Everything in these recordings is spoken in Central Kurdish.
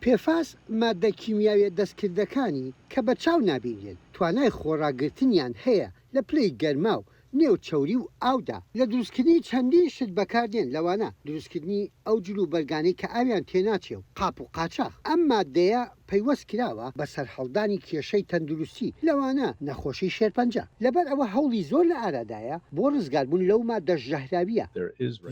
پێفاس ماددە کیمیاویە دەستکردەکانی کە بە چاو نابینرێن، توانای خۆڕاگرتنیان هەیە لە پلەی گەرما و نێو چەوری و ئاودا، لە دروستکردنی چەندین شت بەکاردێن لەوانە دروستکردنی ئەو جل و بەرگانەی کە ئاویان تێناچێ و قاپ و قاچاخ. ئەم ماددەیە پەیوەست کراوە بە سەرهەڵدانی کێشەی تەندروستی لەوانە نەخۆشی شێرپەنجە. لەبەر ئەوە هەوڵی زۆر لە ئارادایە بۆ ڕزگاربوون لەو ماددە ژەهراوییە.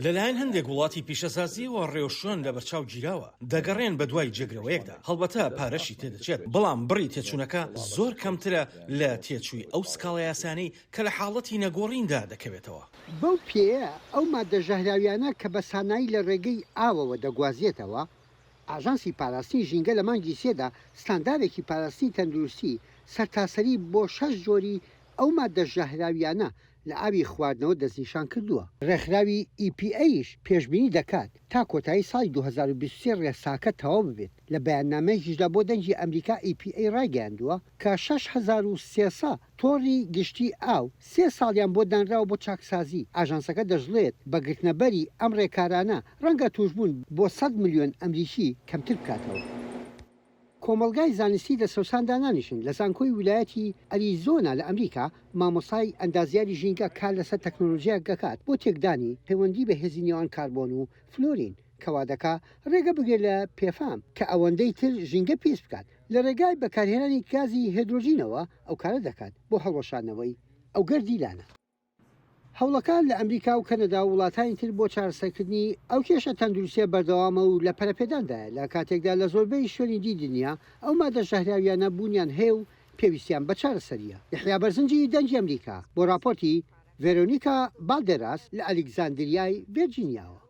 لەلایەن هەندێک وڵاتی پیشەسازییەوە ڕێوشوێن لەبەرچاو گیراوە، دەگەڕێن بەدوای جێگرەوەیەکدا، هەڵبەتە پارەشی تێدەچێت، بەڵام بڕی تێچوونەکە زۆر کەمترە لە تێچووی ئەو سکاڵا یاسایانەی کە لە حاڵەتی نەگۆڕیندا دەکەوێتەوە. بەو پێیە ئەو ماددە ژەهراویانە کە بە سانایی لە ڕێگەی ئاوەوە دەگوازرێتەوە، ئاژانسی پاراستنی ژینگە لە مانگی سێدا ستاندارێکی پاراستنی تەندروستی سەرتاسەری بۆ شەش جۆری ئەو ماددە ژەهراویانە لە ئاوی خواردنەوە دەستنیشان کردووە. ڕێکخراوی EPA یش پێشبینی دەکات تا کۆتایی ساڵی 2023 ڕێساکە تەواو ببێت. لە بەیاننامەیەکیشدا بۆ دەنگی ئەمریکا EPA ڕایگەیاندووە کە 6300 تۆڕی گشتی ئاو سێ ساڵیان بۆ دانراوە بۆ چاکسازی، ئاژانسەکە دەشڵێت، بە گرتنەبەری ئەم ڕێکارانە ڕەنگە تووشبوون بۆ سەد ملیۆن ئەمریکی کەمتر بکاتەوە. کۆمەڵگای زانستی لە سەوساندا نانیشن، لە زانکۆی ویلایەتی ئەریزۆنا لە ئەمریکا، مامۆستای ئەندازیاری ژینگە کار لەسەر تەکنۆلۆژیایەک دەکات بۆ تێکدانی پەیوەندی بەهێزی نێوان کاربۆن و فلۆرین، کە وادەکا ڕێگە بگرێت لە پێفام کە ئەوەندەی تر ژینگە پیس بکات، لە ڕێگای بەکارهێنانی گازی هێدرۆجینەوە ئەو کارە دەکات بۆ هەڵوەشاندنەوەی ئەو گەردیلانە. هەوڵەکان لە ئەمریکا و کەنەدا و وڵاتانی تر بۆ چارەسەرکردنی ئەو کێشە تەندروستیە بەردەوامە و لە پەرەپێداندایە، لە کاتێکدا لە زۆربەی شوێنی دی دنیا ئەو مادە ژەهراویانە بوونیان هەیە و پێویستیان بە چارەسەریە. یەحیا بەرزنجی، دەنگی ئەمریکا، بۆ ڕاپۆرتی ڤێرۆنیکا بالدێراس لە ئەلیگزاندریای ڤێرجینیاوە.